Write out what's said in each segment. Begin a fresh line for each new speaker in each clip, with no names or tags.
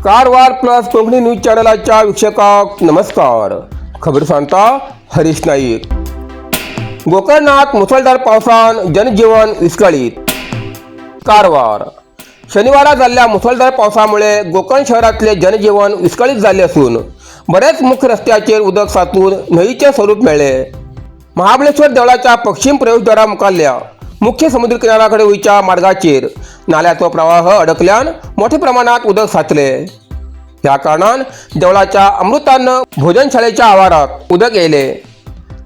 Karwar plus Konkani news चॅनलाच्या वीक्षकांक नमस्कार. खबर सांगता हरीश नाईक. गोकर्णात मुसळधार पावसान जनजीवन विस्कळीत. कारवार. शनिवारा जाल्ल्या मुसळधार पावसामुळे गोकर्ण शहरातले जनजीवन विस्कळीत जाल्ले असून बऱ्याच मुख्य रस्त्याचेर उदक साचून न्हंयेचे स्वरूप मेळ्ळे. महाबळेश्वर देवळाच्या पश्चिम प्रवेशद्वारा मुखारल्या मुख्य समुद्र किनाऱ्याकडे वयच्या मार्गाचेर नाल्याचो प्रवाह अडकल्यान मोठ्या प्रमाणात उदक साचले. ह्या कारणान देवळाच्या अमृतान्न भोजनशाळेच्या आवारात उदक येयले.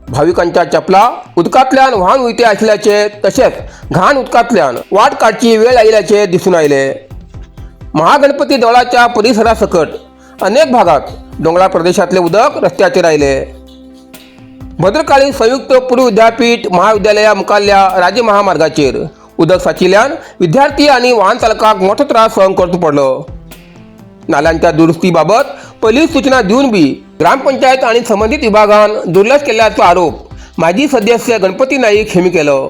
भाविकांच्या चपला उदकांतल्यान व्हांवन वयते आशिल्ल्याचे तशेंच घाण उदकांतल्यान वाट काडची वेळ आयिल्ल्याचे दिसून आयले. महागणपती देवळाच्या परिसरा सकट अनेक भागात दोंगरा प्रदेशातले उदक रस्त्याचेर आयले. भद्रकाळी संयुक्त पूर्व विद्यापीठ महाविद्यालया मुखारल्या राज्य महामार्गाचेर उदक साचिल्ल्यान विद्यार्थी आनी वाहन चालकांक मोठो त्रास सहन करचो पडलो. नाल्यांच्या दुरुस्तीबाबत पयलींच सूचना दिवन बी ग्रामपंचायत आनी संबंदीत विभागान दुर्लक्ष केल्ल्याचो आरोप माजी सदस्य गणपती नाईक हेमी केलो.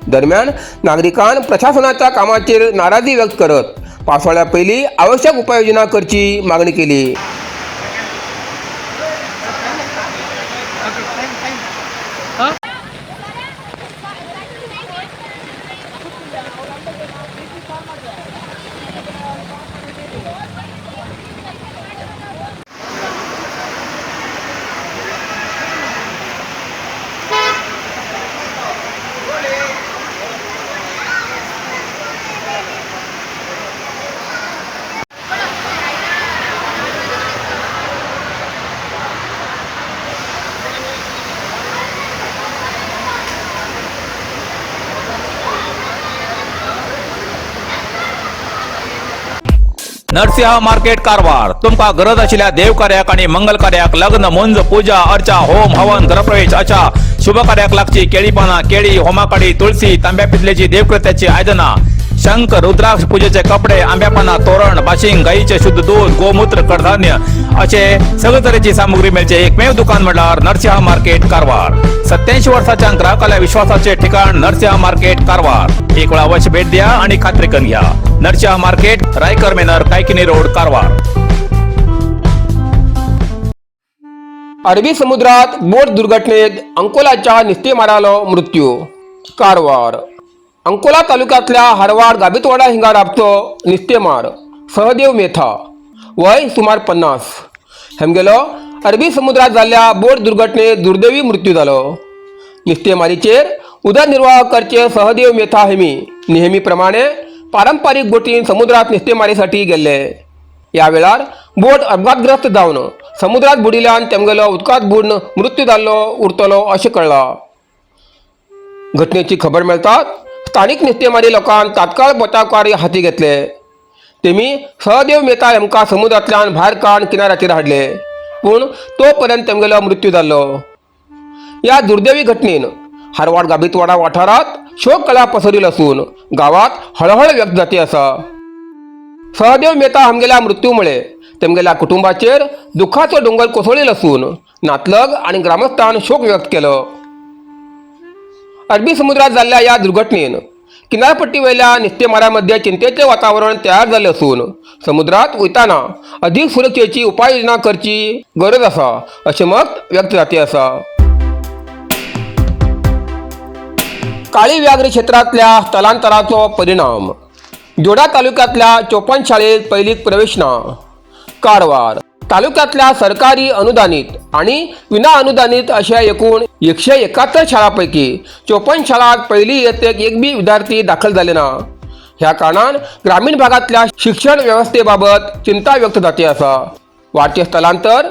दरम्यान नागरिकान प्रशासनाच्या कामाचेर नाराजी व्यक्त करत पावसाळ्या पयलीं आवश्यक उपाययोजना करची मागणी केली.
नरसिंह मार्केट कारवार. तुमकां गरज आशिल्ल्या देवकार्याक आनी मंगल कार्याक, लग्न, मुंज, पूजा अर्चा, होम हवन, गृहप्रवेश अशा शुभ कार्याक लागची केळी पानां, केळी, होमाकाडी, तुळसी, तांब्या पितलेची देवकृत्याची आयदनां, शंख, रुद्राक्ष, पूजेचे कपडे, आंब्या पानां, तोरण, बाशिंग, गायीचे शुद्ध दूध, गोमूत्र, कडधान्य असे सगळे तरेची सामुग्री मेळचे एकमेव दुकान म्हणल्यार नरसिंह मार्केट कारवार. 87 वर्साच्या ग्राहकाल्या विश्वासाचे ठिकाण नरसिंह मार्केट कारवार. एक वेळा अवश्य भेट द्या आणि खात्री करून घ्या. Narasimha market, Raikar manor, Kaikini road, Karwar.
अरबी समुद्रात बोट दुर्घटनेत अंकोलाच्या नुस्तेमारालो मृत्यू. कारवार. अंकोला तालुक्यातल्या हरवाड गाबीतवाडा हिंगा राबतो नुस्तेमार सहदेव मेथा, वय सुमार 50, हेमगेलो अरबी समुद्रात जाल्ल्या बोट दुर्घटनेत दुर्दैवी मृत्यू जालो. नुस्तेमारीचेर उदरनिर्वाह करचे सहदेव मेथा हेमी नेहमीप्रमाणे पारंपारीक बोटीन समुद्रात नुस्तेमारीसाठी गेल्ले. या वेळार बोट अपघातग्रस्त जावन समुद्रात बुडिल्ल्यान तेमगेलो उदकांत बुडून मृत्यू जाल्लो उरतलो अशें कळ्ळां. घटनेची खबर मेळटात स्थानीक नुस्तेमारी लोकांन तात्काळ बचाव कार्य हाती घेतले. तेमी सहदेव मेहता हेमकां समुद्रांतल्यान भायर काडून किनाऱ्याचेर हाडले, पूण तो पर्यंत तेमगेलो मृत्यू जाल्लो. या दुर्दैवी घटनेन हारवाड गाबीतवाडा वाठारात शोककळा पसरिल्ली असून गावात हळहळ व्यक्त जाती आसा. सहदेव मेहता हमगेल्या मृत्यूमुळे तेमगेल्या कुटुंबाचेर दुःखाचो दोंगर कोसळील असून नातलग आणि ग्रामस्थान शोक व्यक्त केलो. अरबी समुद्रात जाल्ल्या या दुर्घटनेन किनारपट्टीवयल्या नुस्तेमारामध्ये चिंतेचे वातावरण तयार जाल्लें असून समुद्रात वयताना अधिक सुरक्षेची उपाययोजना करची गरज आसा अशें मत व्यक्त जाती आसा. काळी व्याघ्र क्षेत्रांतल्या स्थलांतराचो परिणाम. जोडा तालुक्यातल्या 54 शाळेत पहिलीक प्रवेश ना. कारवार. तालुक्यातल्या सरकारी अनुदानित आणि विना अनुदानित अशा एकूण 171 शाळांपैकी 54 शाळांत पहिली इयत्तेक एक बी विद्यार्थी दाखल झाले ना. ह्या कारणान ग्रामीण भागातल्या शिक्षण व्यवस्थेबाबत चिंता व्यक्त जाती आसा. वाढते स्थलांतर,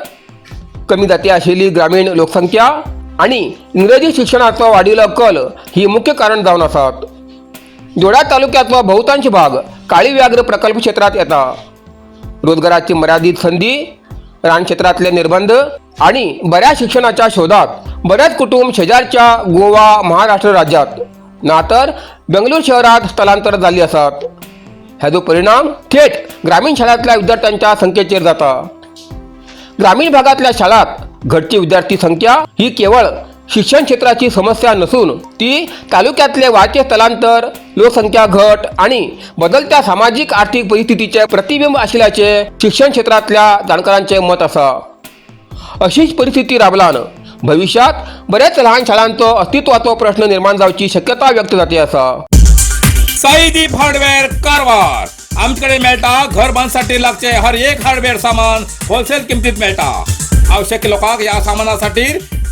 कमी जाती आशिल्ली ग्रामीण लोकसंख्या आणि इंग्रजी शिक्षणाचो वाडिल्लो कल ही मुख्य कारण जावन आसात. जोडा तालुक्यातलो बहुतांश भाग काळी व्याघ्र प्रकल्प क्षेत्रात येता. रोजगाराची मर्यादित संधी, रान क्षेत्रातले निर्बंध आणि बऱ्या शिक्षणाच्या शोधात बऱ्याच कुटुंब शेजारच्या गोवा, महाराष्ट्र राज्यात ना तर बेंगलूर शहरात स्थलांतर झाली आसात. ह्याचो परिणाम थेट ग्रामीण शाळांतल्या विद्यार्थ्यांच्या संख्येचेर जाता. ग्रामीण भागातल्या शाळात घटची विद्यार्थी संख्या ही केवळ शिक्षण क्षेत्राची समस्या नसून ती तालुक्यातले वाढते स्थलांतर, लोकसंख्या घट आणि बदलत्या सामाजिक आर्थिक परिस्थितीचे प्रतिबिंब आशिल्ल्याचे शिक्षण क्षेत्रातल्या जाणकारांचे मत आसा. अशीच परिस्थिती राबलान भविष्यात बऱ्याच लहान शाळांचो अस्तित्वाचो प्रश्न निर्माण जावची शक्यता व्यक्त जाते आसा.
साईदीप हार्डवेअर कारवार. आमच्याकडे मेळटा घर बांधसाठी लागचे हर एक हार्डवेअर सामान होलसेल किमतीत मेळटा. आवश्यक लोकांक या सामानासाठी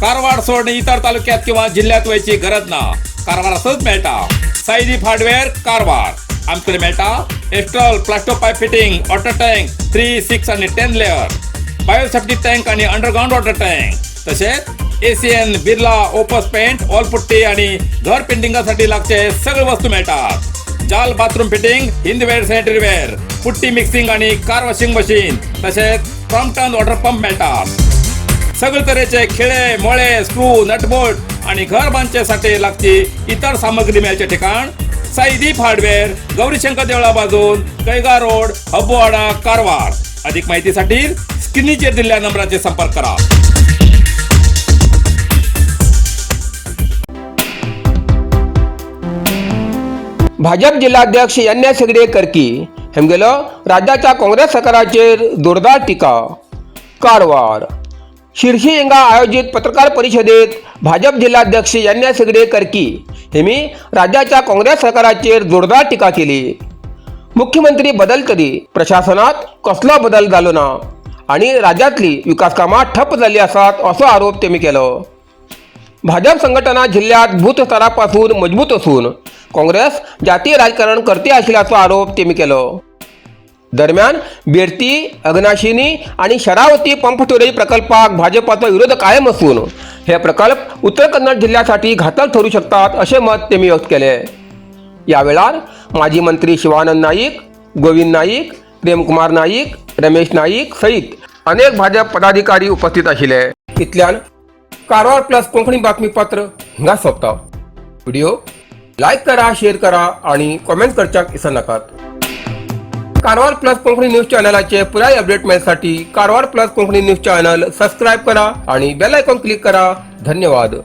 कारवार सोडून इतर तालुक्यात किंवा जिल्ह्यात वयची गरज ना. कारवारातच मेळटा साईदीप हार्डवेअर कारवार. आमच्याकडे मेळटा Astral plasto pipe fitting, water tank 3, 6 आणि 10 लेअर, बायोसेफ्टी टँक आणि अंडरग्राऊंड वॉटर टँक, तसेच ACN, Birla Opus paint, wall putty आणि घर पेंटिंगासाठी लागचे सगळे वस्तू मिळतात. जाल bathroom fitting, Hindware sanitary ware, putty mixing आणि कार वॉशिंग मशीन, तसेच क्रॉम्प्टन वॉटर पंप मिळतात. सगळे तऱ्हेचे खिळे, मोळे, स्क्रू, नटबोल्ट आणि घर बांधण्यासाठी लागची इतर सामग्री मिळायचे ठिकाण साईदीप हार्डवेअर, गौरीशंकर देवळा बाजून, कैगा रोड, हब्बोवाडा, कारवार. अधिक माहितीसाठी स्क्रीनचेर दिलेल्या नंबराचे संपर्क करा.
भाजप जिल्हाध्यक्ष एन एस हेगडे करकी हेमगेलो राज्याच्या काँग्रेस सरकाराचेर जोरदार टीका. कारवार शिर्शी हिंगा आयोजित पत्रकार परिषदेत भाजप जिल्हाध्यक्ष एन एस हेगडे करकी हेमी राज्याच्या काँग्रेस सरकाराचेर जोरदार टीका केली. मुख्यमंत्री बदल तरी प्रशासनात कसलो बदल जालो ना आणि राज्यातली विकास कामां ठप्प जाल्ली आसात असो आरोप तेमी केलो. भाजप संघटना जिल्ह्यात बूथ स्तरापासून मजबूत असून काँग्रेस जातीय राजकारण करते आशिल्ल्याचो आरोप तेमी केलो. दरम्यान बेर्ती, अग्नाशिनी आणि शरावती पंप स्टोरेज प्रकल्पाक भाजपाचो विरोध कायम असून हे प्रकल्प उत्तर कन्नड जिल्ह्यासाठी घातक ठरू शकतात असे मत त्यांनी व्यक्त केले. या वेळार माजी मंत्री शिवानंद नाईक, गोविंद नाईक, प्रेमकुमार नाईक, रमेश नाईक सहित अनेक भाजप पदाधिकारी उपस्थित आशिल्ले. इतल्यान कारवार प्लस कोंकणी बातमीपत्र हिंगा सोंपता. व्हिडिओ लायक करा, शेअर करा आणि कॉमेंट करच्याक विसरनाकात. कारवार प्लस कोंकणी न्यूज चॅनलाचे पुराय update मेळसाठी Karwar plus Konkani news channel subscribe करा आणि बेल आयकॉन क्लिक करा. धन्यवाद.